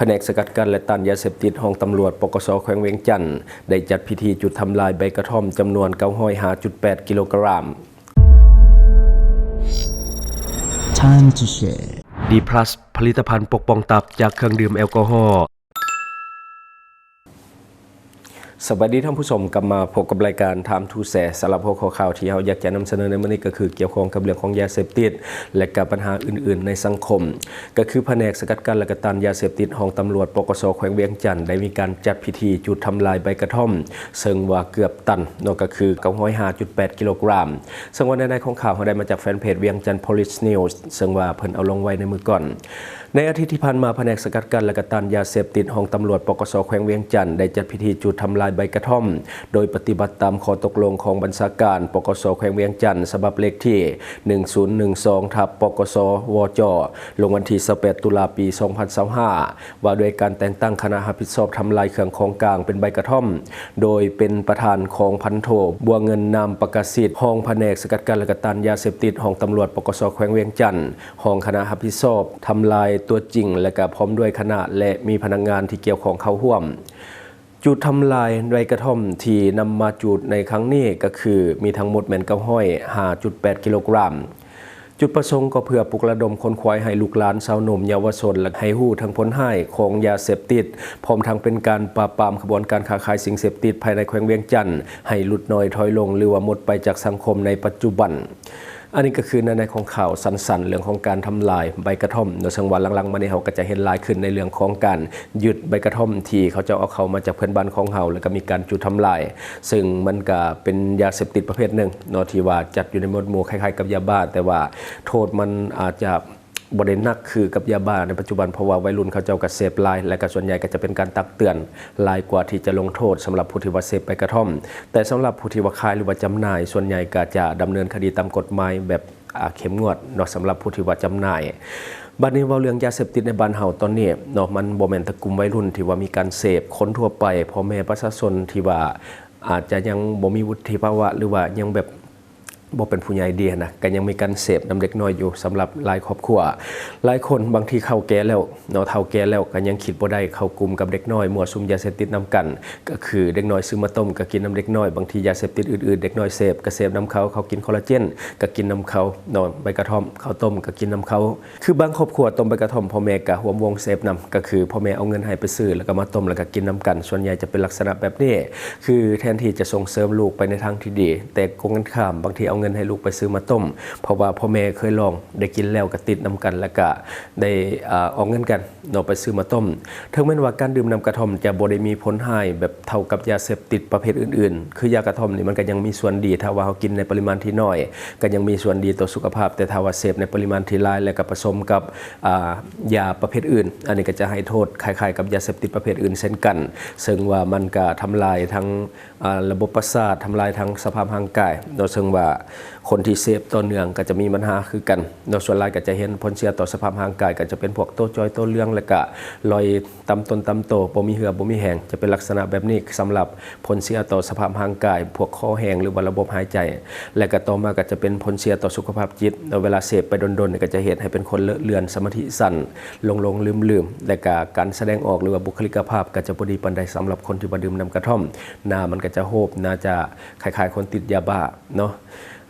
ພະແນກສະກັດກັ້ນ ແລະ ຕ້ານຢາເສບຕິດ ຫ້ອງຕຳຫຼວດ ປກສ ແຂວງວຽງຈັນ ໄດ້ຈັດພິທີຈຸດທຳລາຍໃບກະທ່ອມຈຳນວນ ເກົ້າຮ້ອຍຫ້າຈຸດແປດ ກິໂລກຣາມ. Time to share. ດີພລັສ ຜະລິດຕະພັນປົກປ້ອງຕັບຈາກເຄື່ອງດື່ມແອລກໍຮໍ. ສະບາຍດີທ່ານຜູ້ຊົມ, ກັບມາພົບກັບລາຍການ Time to Share. ສຳລັບຫົວຂໍ້ຂ່າວທີ່ເຮົາຢາກຈະນຳສະເໜີໃນມື້ນີ້ ກໍຄືກ່ຽວຂ້ອງກັບເລື່ອງຂອງຢາເສບຕິດ ແລະ ກະບັນຫາອື່ນໆໃນສັງຄົມ. ກໍຄືພະແນກສະກັດກັ້ນ ແລະ ກະຕ້ານຢາເສບຕິດ ຫ້ອງຕຳຫຼວດ ປກສ ແຂວງວຽງຈັນ ໄດ້ມີການຈັດພິທີຈຸດທຳລາຍໃບກະທ່ອມ ເຊິ່ງວ່າເກືອບຕັນເນາະ, ກໍຄື ເກົ້າຮ້ອຍຫ້າຈຸດແປດ ກິໂລກຣາມ. ເຊິ່ງວ່າໃນໃນຂອງຂ່າວເຮົາໄດ້ມາຈາກແຟນເພຈວຽງຈັນ Police News ເຊິ່ງວ່າເພິ່ນເອົາລົງໄວ້ໃນມື້ກ່ອນ. ໃນອາທິດທີ່ຜ່ານມາ, ພະແນກສະກັດກັ້ນ ແລະ ກະຕ້ານຢາເສບຕິດ ຫ້ອງຕຳຫຼວດ ປກສ ແຂວງວຽງຈັນ ໄດ້ຈັດພິທີຈຸດທຳລາຍໃບກະທ່ອມ ໂດຍປະຕິບັດຕາມຂໍ້ຕົກລົງຂອງບັນຊາການ ປກສ ແຂວງວຽງຈັນ ສະບັບເລກທີ ໜຶ່ງສູນໜຶ່ງສອງ ທັບ ປກສ ວຈ ລົງວັນທີ ຊາວແປດ ຕຸລາ ປີ ສອງພັນຊາວຫ້າ ວ່າດ້ວຍການແຕ່ງຕັ້ງຄະນະຮັບຜິດຊອບທຳລາຍເຄື່ອງຂອງກາງເປັນໃບກະທ່ອມ ໂດຍເປັນປະທານຂອງພັນໂທ ບົວເງິນ ນາມປະກາສິດ ຮອງພະແນກສະກັດກັ້ນ ແລະ ກະຕ້ານຢາເສບຕິດ ຫ້ອງຕຳຫຼວດ ປກສ ແຂວງວຽງຈັນ ຮອງຄະນະຮັບຜິດຊອບທຳລາຍຕົວຈິງ ແລະ ກະພ້ອມດ້ວຍຄະນະ ແລະ ມີພະນັກງານທີ່ກ່ຽວຂ້ອງເຂົ້າຮ່ວມ. ຈຸດທຳລາຍໃບກະທ່ອມທີ່ນຳມາຈູດໃນຄັ້ງນີ້ ກໍຄືມີທັງໝົດແມ່ນ ເກົ້າຮ້ອຍຫ້າຈຸດແປດ ກິໂລກຣາມ. ຈຸດປະສົງກໍເພື່ອປຸກລະດົມຂົນຂວາຍໃຫ້ລູກຫຼານຊາວໜຸ່ມເຍົາວະຊົນ ແລະ ໃຫ້ຮູ້ເຖິງຜົນຮ້າຍຂອງຢາເສບຕິດ, ພ້ອມທັງເປັນການປາບປາມຂະບວນການຄ້າຂາຍສິ່ງເສບຕິດພາຍໃນແຂວງວຽງຈັນ ໃຫ້ຫຼຸດນ້ອຍຖອຍລົງ ຫຼືວ່າໝົດໄປຈາກສັງຄົມໃນປັດຈຸບັນ. ອັນນີ້ກໍຄືໃນໃນຂອງຂ່າວສັ້ນໆ ເລື່ອງຂອງການທຳລາຍໃບກະທ່ອມເນາະ, ເຊິ່ງວ່າຫຼັງໆມານີ້ເຮົາກໍຈະເຫັນຫຼາຍຂຶ້ນໃນເລື່ອງຂອງການຍຶດໃບກະທ່ອມທີ່ເຂົາເຈົ້າເອົາເຂົ້າມາຈາກເພື່ອນບ້ານຂອງເຮົາ ແລ້ວກໍມີການຈູດທຳລາຍ, ເຊິ່ງມັນກໍເປັນຢາເສບຕິດປະເພດໜຶ່ງເນາະ ທີ່ວ່າຈັດຢູ່ໃນໝວດໝູ່ຄ້າຍໆກັບຢາບ້າ, ແຕ່ວ່າໂທດມັນອາດຈະ ບໍ່ໄດ້ໜັກຄືກັບຢາບ້າໃນປັດຈຸບັນ, ເພາະວ່າໄວລຸ້ນເຂົາເຈົ້າກໍເສບຫຼາຍ ແລະ ກໍສ່ວນໃຫຍ່ກໍຈະເປັນການຕັກເຕືອນຫຼາຍກວ່າທີ່ຈະລົງໂທດສຳລັບຜູ້ທີ່ວ່າເສບໃບກະທ່ອມ. ແຕ່ສຳລັບຜູ້ທີ່ວ່າຂາຍ ຫຼືວ່າຈຳໜ່າຍ, ສ່ວນໃຫຍ່ກໍຈະດຳເນີນຄະດີຕາມກົດໝາຍແບບ ອ່າ ເຂັ້ມງວດເນາະ ສຳລັບຜູ້ທີ່ວ່າຈຳໜ່າຍ. ບັດນີ້ເວົ້າເລື່ອງຢາເສບຕິດໃນບ້ານເຮົາຕອນນີ້ເນາະ, ມັນບໍ່ແມ່ນແຕ່ກຸ່ມໄວລຸ້ນທີ່ວ່າມີການເສບ, ຄົນທົ່ວໄປ, ພໍ່ແມ່ປະຊາຊົນທີ່ວ່າອາດຈະຍັງບໍ່ມີວຸດທິພາວະ ຫຼືວ່າຍັງແບບ ບໍ່ເປັນຜູ້ໃຫຍ່ດີຫັ້ນນະ, ກໍຍັງມີການເສບນຳເດັກນ້ອຍຢູ່. ສຳລັບຫຼາຍຄອບຄົວ, ຫຼາຍຄົນບາງທີເຖົ້າແກ່ແລ້ວເນາະ, ເຖົ້າແກ່ແລ້ວກໍຍັງຄິດບໍ່ໄດ້, ເຂົ້າກຸ່ມກັບເດັກນ້ອຍ ມົ້ວສຸມຢາເສບຕິດນຳກັນ, ກໍຄືເດັກນ້ອຍຊື້ມາຕົ້ມກໍກິນນຳເດັກນ້ອຍ, ບາງທີຢາເສບຕິດອື່ນໆ ເດັກນ້ອຍເສບກໍເສບນຳເຂົາ, ເຂົາກິນຄໍລາເຈນກໍກິນນຳເຂົາເນາະ, ໃບກະທ່ອມ ເຂົາຕົ້ມກໍກິນນຳເຂົາ. ຄືບາງຄອບຄົວຕົ້ມໃບກະທ່ອມ ພໍ່ແມ່ກໍຮ່ວມວົງເສບນຳ, ກໍຄືພໍ່ແມ່ເອົາເງິນໃຫ້ໄປຊື້ ແລ້ວກໍມາຕົ້ມ ແລ້ວກໍກິນນຳກັນ, ສ່ວນໃຫຍ່ຈະເປັນລັກສະນະແບບນີ້. ຄືແທນທີ່ຈະສົ່ງເສີມລູກໄປໃນທາງທີ່ດີ, ແຕ່ກົງກັນຂ້າມ, ບາງທີເອົາເງິນໃຫ້ລູກໄປຊື້ມາຕົ້ມ, ເພາະວ່າພໍ່ແມ່ເຄີຍລອງໄດ້ກິນແລ້ວກໍຕິດນຳກັນ, ແລ້ວກໍໄດ້ ອາ ອອກເງິນກັນເນາະ ໄປຊື້ມາຕົ້ມ. ເຖິງແມ່ນວ່າການດື່ມນ້ຳກະທ່ອມຈະບໍ່ໄດ້ມີຜົນຮ້າຍແບບເທົ່າກັບຢາເສບຕິດປະເພດອື່ນໆ, ຄືຢາກະທ່ອມນີ້ມັນກໍຍັງມີສ່ວນດີ, ຖ້າວ່າເຮົາກິນໃນປະລິມານທີ່ນ້ອຍ ກໍຍັງມີສ່ວນດີຕໍ່ສຸຂະພາບ, ແຕ່ຖ້າວ່າເສບໃນປະລິມານທີ່ຫຼາຍ ແລ້ວກໍປະສົມກັບ ອາ ຢາປະເພດອື່ນ, ອັນນີ້ກໍຈະໃຫ້ໂທດຄ້າຍໆກັບຢາເສບຕິດປະເພດອື່ນເຊັ່ນກັນ, ເຊິ່ງວ່າມັນກໍທຳລາຍທັງ ອາ ລະບົບປະສາດ, ທຳລາຍທັງສະພາບຮ່າງກາຍເນາະ, ເຊິ່ງວ່າຄົນທີ່ເສບຕໍ່ເນື່ອງກໍຈະມີບັນຫາຄືກັນເນາະ. ສ່ວນຫຼາຍກໍຈະເຫັນຜົນເສຍຕໍ່ສະພາບຮ່າງກາຍ ກໍຈະເປັນພວກໂຕຈ່ອຍໂຕເຫຼືອງ ແລ້ວກະລອຍຕາມຕົນຕາມໂຕ, ບໍ່ມີເຫື່ອບໍ່ມີແຮງ, ຈະເປັນລັກສະນະແບບນີ້ສຳລັບ ຜົນເສຍຕໍ່ສະພາບຮ່າງກາຍ, ພວກຄໍແຫ້ງ ຫຼືວ່າລະບົບຫາຍໃຈ, ແລະກະຕໍ່ມາກໍຈະເປັນຜົນເສຍຕໍ່ສຸຂະພາບຈິດ. ເວລາເສບໄປດົນໆ ກໍຈະເຮັດໃຫ້ເປັນຄົນເລາະເລືອນ, ສະມາທິສັ້ນ, ຫຼົງໆລືມໆ, ແລະກະການສະແດງອອກ ຫຼືວ່າບຸກຄະລິກະພາບ ກໍຈະບໍ່ດີປານໃດສຳລັບຄົນທີ່ວ່າດື່ມນ້ຳກະທ່ອມ. ໜ້າມັນກໍຈະໂຮບ, ໜ້າຈະຄ້າຍໆຄົນຕິດຢາບ້າເນາະ.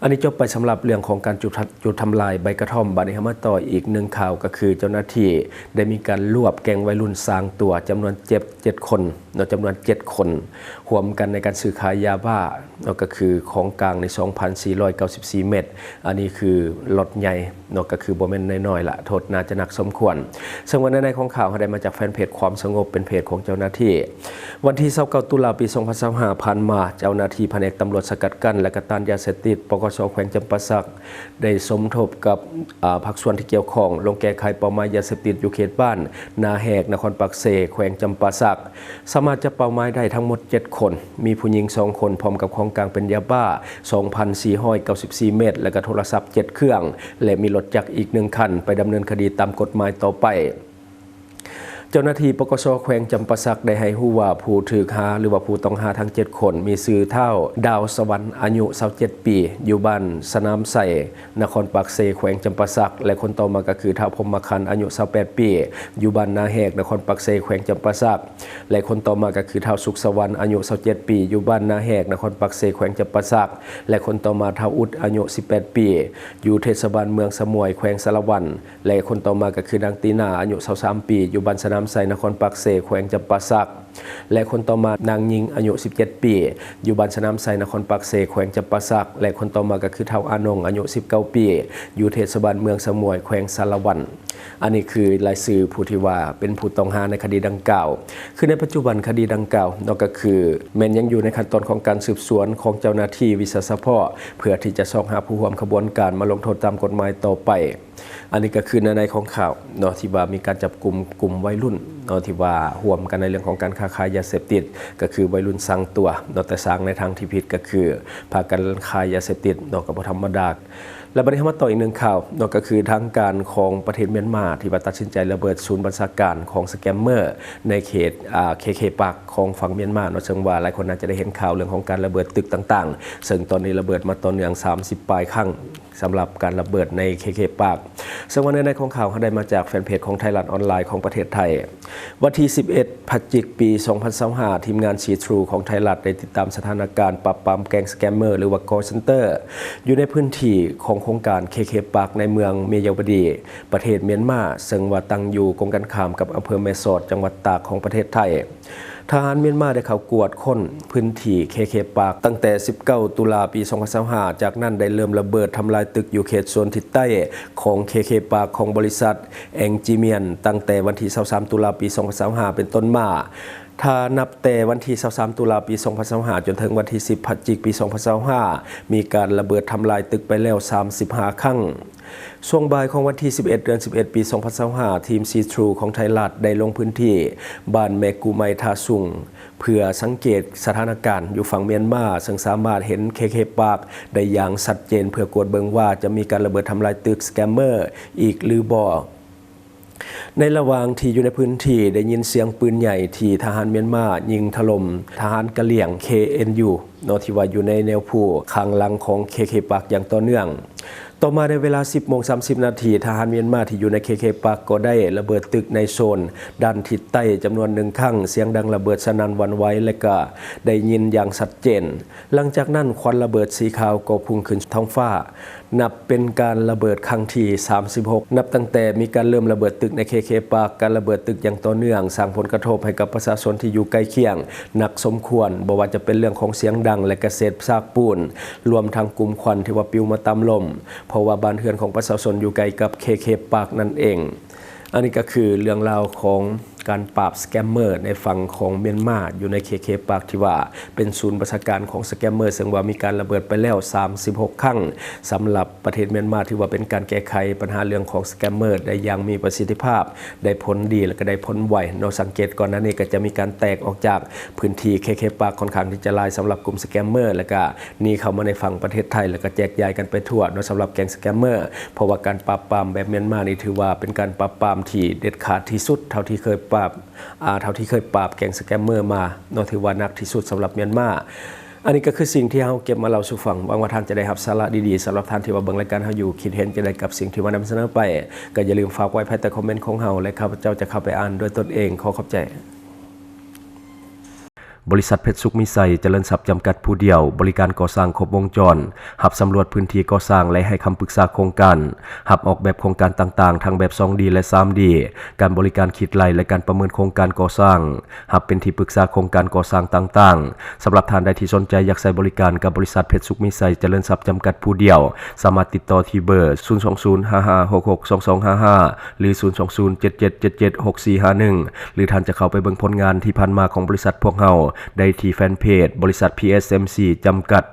ອັນນີ້ຈົບໄປສຳລັບເລື່ອງຂອງການຈຸດ ຈຸດທຳລາຍໃບກະທ່ອມ. ບາດນີ້ເຮົາມາຕໍ່ອີກໜຶ່ງຂ່າວ, ກໍຄືເຈົ້າໜ້າທີ່ໄດ້ມີການລວບແກ້ງໄວລຸ້ນສ້າງຕົວຈຳນວນເຈັດ ເຈັດຄົນເນາະ, ຈຳນວນເຈັດຄົນ ຮ່ວມກັນໃນການຊື້ຂາຍຢາບ້າເນາະ, ກໍຄືຂອງກາງໃນ ສອງພັນສີ່ຮ້ອຍເກົ້າສິບສີ່ເມັດ. ອັນນີ້ຄືລັອດໃຫຍ່ເນາະ, ກໍຄືບໍ່ແມ່ນນ້ອຍໆລະ, ໂທດໜ້າຈະໜັກສົມຄວນ. ເຊິ່ງວ່າໃນໃນຂອງຂ່າວເຮົາໄດ້ມາຈາກແຟນເພຈຄວາມສະຫງົບ, ເປັນເພຈຂອງເຈົ້າໜ້າທີ່. ວັນທີ ຊາວເກົ້າ ຕຸລາ ປີ ສອງພັນຊາວຫ້າ ຜ່ານມາ, ເຈົ້າໜ້າທີ່ພະແນກຕຳຫຼວດສະກັດກັ້ນ ແລະ ກະຕ້ານຢາເສບຕິດ ປກສ ແຂວງຈຳປາສັກ ໄດ້ສົມທົບກັບ ອາ ພາກສ່ວນທີ່ກ່ຽວຂ້ອງ ລົງແກ້ໄຂເປົ້າໝາຍຢາເສບຕິດຢູ່ເຂດບ້ານນາແຮກ ນະຄອນປາກເຊ ແຂວງຈຳປາສັກ, ສາມາດຈັບເປົ້າໝາຍໄດ້ທັງໝົດເຈັດຄົນ, ມີຜູ້ຍິງສອງຄົນ ພ້ອມກັບຂອງກາງເປັນຢາບ້າ ສອງພັນສີ່ຮ້ອຍເກົ້າສິບສີ່ເມັດ ແລະ ກະໂທລະສັບເຈັດເຄື່ອງ ແລະ ມີລົດຈັກອີກໜຶ່ງຄັນ ໄປດຳເນີນຄະດີຕາມກົດໝາຍຕໍ່ໄປ. ເຈົ້າໜ້າທີ່ ປກສ ແຂວງຈຳປາສັກ ໄດ້ໃຫ້ຮູ້ວ່າ ຜູ້ຖືກຫາ ຫຼືວ່າຜູ້ຕ້ອງຫາທັງເຈັດຄົນ ມີຊື່ ທ້າວ ດາວສະຫວັນ ອາຍຸຊາວເຈັດປີ ຢູ່ບ້ານສະໜາມໄຊ ນະຄອນປາກເຊ ແຂວງຈຳປາສັກ ແລະ ຄົນຕໍ່ມາກໍຄື ທ້າວ ພົມມະຄັນ ອາຍຸຊາວແປດປີ ຢູ່ບ້ານນາແຮກ ນະຄອນປາກເຊ ແຂວງຈຳປາສັກ ແລະ ຄົນຕໍ່ມາກໍຄື ທ້າວ ສຸກສະຫວັນ ອາຍຸຊາວເຈັດປີ ຢູ່ບ້ານນາແຮກ ນະຄອນປາກເຊ ແຂວງຈຳປາສັກ ແລະ ຄົນຕໍ່ມາ ທ້າວ ອຸດ ອາຍຸສິບແປດປີ ຢູ່ເທດສະບານເມືອງສະໝວຍ ແຂວງສາລະວັນ ແລະ ຄົນຕໍ່ມາກໍຄື ນາງ ຕີນາ ອາຍຸຊາວສາມປີ ຢູ່ບ້ານສະໜາມໄຊ ນະຄອນປາກເຊ ແຂວງຈຳປາສັກ ແລະ ຄົນຕໍ່ມາ ນາງຍິງ ອາຍຸສິບເຈັດປີ ຢູ່ບ້ານສະໜາມໄຊ ນະຄອນປາກເຊ ແຂວງຈຳປາສັກ ແລະ ຄົນຕໍ່ມາກໍຄື ທ້າວ ອານົງ ອາຍຸສິບເກົ້າປີ ຢູ່ເທດສະບານເມືອງສະໝວຍ ແຂວງສາລະວັນ. ອັນນີ້ຄືລາຍຊື່ຜູ້ທີ່ວ່າເປັນຜູ້ຕ້ອງຫາໃນຄະດີດັ່ງກ່າວ. ຄືໃນປັດຈຸບັນຄະດີດັ່ງກ່າວເນາະ ກໍຄືແມ່ນຍັງຢູ່ໃນຂັ້ນຕອນຂອງການສືບສວນຂອງເຈົ້າໜ້າທີ່ວິຊາສະເພາະ ເພື່ອທີ່ຈະຊອກຫາຜູ້ຮ່ວມຂະບວນການມາລົງໂທດຕາມກົດໝາຍຕໍ່ໄປ. ອັນນີ້ກໍຄືເນື້ອໃນຂອງຂ່າວເນາະ ທີ່ວ່າມີການຈັບກຸມກຸ່ມໄວລຸ້ນເນາະ ທີ່ວ່າຮ່ວມກັນໃນເລື່ອງຂອງການຄ້າຂາຍຢາເສບຕິດ ກໍຄືໄວລຸ້ນສ້າງຕົວເນາະ ແຕ່ສ້າງໃນທາງທີ່ຜິດ ກໍຄືພາກັນຂາຍຢາເສບຕິດເນາະ ກໍບໍ່ທຳມະດາ. ແລະ ບັດນີ້ເຮົາມາຕໍ່ອີກໜຶ່ງຂ່າວເນາະ ກໍຄືທາງການຂອງປະເທດມຽນມາ ທີ່ວ່າຕັດສິນໃຈລະເບີດສູນບັນຊາການຂອງສະແກມເມີ ໃນເຂດ ອ່າ ເຄເຄ ປາກ ຂອງຝັ່ງມຽນມາເນາະ ເຊິ່ງວ່າຫຼາຍຄົນໜ້າຈະໄດ້ເຫັນຂ່າວເລື່ອງຂອງການລະເບີດຕຶກຕ່າງໆ ເຊິ່ງຕອນນີ້ລະເບີດມາຕໍ່ເນື່ອງສາມສິບປາຍຄັ້ງ ສຳລັບການລະເບີດໃນເຄເຄ ປາກ ເຊິ່ງວ່າເນື້ອໃນຂອງຂ່າວເຮົາໄດ້ມາຈາກແຟນເພຈຂອງໄທລັດອອນລາຍຂອງປະເທດໄທ. ວັນທີສິບເອັດ ພະຈິກ ປີສອງພັນຊາວຫ້າ ທີມງານ See Through ຂອງໄທລັດໄດ້ຕິດຕາມສະຖານະການປາບປາມແກ້ງສະແກມເມີ ຫຼືວ່າ call center ຢູ່ໃນພື້ນທີ່ຂອງໂຄງການເຄເຄ ປາກ ໃນເມືອງເມຍາວະດີ ປະເທດມຽນມາ ເຊິ່ງວ່າຕັ້ງຢູ່ກົງກັນຂ້າມກັບອຳເພີແມ່ສອດ ຈັງຫວັດຕາກ ຂອງປະເທດໄທ. ທະຫານມຽນມາໄດ້ເຂົ້າກວດຄົ້ນພື້ນທີ່ເຄເຄ ປາກ ຕັ້ງແຕ່ສິບເກົ້າ ຕຸລາ ປີສອງພັນຊາວຫ້າ ຈາກນັ້ນໄດ້ເລີ່ມລະເບີດທຳລາຍຕຶກຢູ່ເຂດໂຊນທິດໃຕ້ຂອງເຄເຄ ປາກ ຂອງບໍລິສັດແອງຈີມຽນ ຕັ້ງແຕ່ວັນທີຊາວສາມ ຕຸລາ ປີສອງພັນຊາວຫ້າ ເປັນຕົ້ນມາ. ຖ້ານັບແຕ່ວັນທີຊາວສາມ ຕຸລາ ປີສອງພັນຊາວຫ້າ ຈົນເຖິງວັນທີສິບ ພະຈິກ ປີສອງພັນຊາວຫ້າ ມີການລະເບີດທຳລາຍຕຶກໄປແລ້ວສາມສິບຫ້າຄັ້ງ. ຊ່ວງບ່າຍຂອງວັນທີສິບເອັດ ເດືອນສິບເອັດ ປີສອງພັນຊາວຫ້າ ທີມ See Through ຂອງໄທລັດໄດ້ລົງພື້ນທີ່ບ້ານແມ່ກູໄມ ທ່າສຸງ ເພື່ອສັງເກດສະຖານະການຢູ່ຝັ່ງມຽນມາ ເຊິ່ງສາມາດເຫັນເຄເຄ ປາກ ໄດ້ຢ່າງຊັດເຈນ ເພື່ອກວດເບິ່ງວ່າຈະມີການລະເບີດທຳລາຍຕຶກສະແກມເມີອີກຫຼືບໍ່. ໃນລະຫວ່າງທີ່ຢູ່ໃນພື້ນທີ່ ໄດ້ຍິນສຽງປືນໃຫຍ່ທີ່ທະຫານມຽນມາຍິງຖະຫຼົ່ມທະຫານກະຫຼ່ຽງ ເຄເອັນຢູ ເນາະ ທີ່ວ່າຢູ່ໃນແນວພູຂ້າງຫຼັງຂອງເຄເຄ ປາກ ຢ່າງຕໍ່ເນື່ອງ. ຕໍ່ມາໃນເວລາສິບໂມງສາມສິບນາທີ ທະຫານມຽນມາທີ່ຢູ່ໃນເຄເຄ ປາກ ກໍໄດ້ລະເບີດຕຶກໃນໂຊນດ້ານທິດໃຕ້ຈຳນວນໜຶ່ງຄັ້ງ ສຽງດັງລະເບີດສະໜັ່ນຫວັ່ນໄຫວ ແລະ ກະໄດ້ຍິນຢ່າງຊັດເຈນ. ຫຼັງຈາກນັ້ນ ຄວັນລະເບີດສີຂາວກໍພຸ່ງຂຶ້ນທ້ອງຟ້າ. ນັບເປັນການລະເບີດຄັ້ງທີສາມສິບຫົກ ນັບຕັ້ງແຕ່ມີການເລີ່ມລະເບີດຕຶກໃນເຄເຄ ປາກ. ການລະເບີດຕຶກຢ່າງຕໍ່ເນື່ອງ ສ້າງຜົນກະທົບໃຫ້ກັບປະຊາຊົນທີ່ຢູ່ໃກ້ຄຽງໜັກສົມຄວນ, ບໍ່ວ່າຈະເປັນເລື່ອງຂອງສຽງດັງ ແລະ ກະເສດຊາກປູນ, ລວມທັງກຸ່ມຄວັນທີ່ວ່າປິວມາຕາມລົມ, ເພາະວ່າບ້ານເຮືອນຂອງປະຊາຊົນຢູ່ໃກ້ກັບເຄເຄ ປາກ ນັ້ນເອງ. ອັນນີ້ກໍຄືເລື່ອງລາວຂອງການປາບສະແກມເມີໃນຝັ່ງຂອງມຽນມາ ຢູ່ໃນເຄເຄ ປາກ ທີ່ວ່າເປັນສູນບັນຊາການຂອງສະແກມເມີ ເຊິ່ງວ່າມີການລະເບີດໄປແລ້ວສາມສິບຫົກຄັ້ງ. ສຳລັບປະເທດມຽນມາ ຖືວ່າເປັນການແກ້ໄຂບັນຫາເລື່ອງຂອງສະແກມເມີໄດ້ຢ່າງມີປະສິດທິພາບ, ໄດ້ຜົນດີ ແລະ ກໍໄດ້ຜົນໄວເນາະ. ສັງເກດກ່ອນໜ້ານີ້ກໍຈະມີການແຕກອອກຈາກພື້ນທີ່ເຄເຄ ປາກ ຂ້ອນຂ້າງທີ່ຈະຫຼາຍສຳລັບກຸ່ມສະແກມເມີ ແລ້ວກໍໜີເຂົ້າມາໃນຝັ່ງປະເທດໄທ ແລ້ວກໍແຈກຢາຍກັນໄປທົ່ວເນາະ ສຳລັບແກ້ງສະແກມເມີ. ເພາະວ່າການປາບປາມແບບມຽນມານີ້ ຖືວ່າເປັນການປາບປາມທີ່ເດັດຂາດທີ່ສຸດເທົ່າທີ່ເຄີຍປາບ ອ່າ ເທົ່າທີ່ເຄີຍປາບແກ້ງສະແກມເມີມາເນາະ, ຖືວ່າໜັກທີ່ສຸດສຳລັບມຽນມາ. ອັນນີ້ກໍຄືສິ່ງທີ່ເຮົາເກັບມາເລົ່າສູ່ຟັງ. ຫວັງວ່າທ່ານຈະໄດ້ຮັບສາລະດີໆ. ສຳລັບທ່ານທີ່ວ່າເບິ່ງລາຍການເຮົາຢູ່ ຄິດເຫັນຈັ່ງໃດກັບສິ່ງທີ່ວ່ານຳສະເໜີໄປ ກໍຢ່າລືມຝາກໄວ້ພາຍໃຕ້ຄອມເມັນຂອງເຮົາ ແລະ ຂ້າພະເຈົ້າຈະເຂົ້າໄປອ່ານດ້ວຍຕົນເອງ. ຂໍຂອບໃຈ. ບໍລິສັດເພັດສຸກມີໄຊຈະເລີນຊັບຈຳກັດຜູ້ດຽວ ບໍລິການກໍ່ສ້າງຄົບວົງຈອນ, ຮັບສຳຫຼວດພື້ນທີ່ກໍ່ສ້າງ ແລະ ໃຫ້ຄຳປຶກສາໂຄງການ, ຮັບອອກແບບໂຄງການຕ່າງໆ ທັງແບບສອງດີ ແລະ ສາມດີ, ການບໍລິການຄິດໄລ່ ແລະ ການປະເມີນໂຄງການກໍ່ສ້າງ, ຮັບເປັນທີ່ປຶກສາໂຄງການກໍ່ສ້າງຕ່າງໆ. ສຳລັບທ່ານໃດທີ່ສົນໃຈຢາກໃຊ້ບໍລິການກັບບໍລິສັດເພັດສຸກມີໄຊຈະເລີນຊັບຈຳກັດຜູ້ດຽວ, ສາມາດຕິດຕໍ່ທີ່ເບີ ສູນສອງສູນ ຫ້າຫ້າຫົກຫົກ ສອງສອງຫ້າຫ້າ ຫຼື ສູນສອງສູນ ເຈັດເຈັດເຈັດເຈັດ ຫົກສີ່ຫ້າໜຶ່ງ ຫຼື ທ່ານຈະເຂົ້າໄປເບິ່ງຜົນງານທີ່ຜ່ານມາຂອງບໍລິສັດພວກເຮົາໄດ້ທີ່ແຟນເພຈ ບໍລິສັດ ພີເອສເອັມຊີ ຈຳກັດ.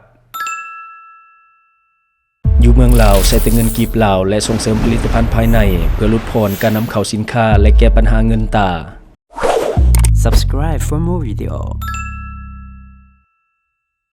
ຢູ່ເມືອງລາວ ໃຊ້ແຕ່ເງິນກີບລາວ ແລະ ສົ່ງເສີມຜະລິດຕະພັນພາຍໃນ ເພື່ອຫຼຸດຜ່ອນການນຳເຂົ້າສິນຄ້າ ແລະ ແກ້ບັນຫາເງິນຕາ. Subscribe for more video.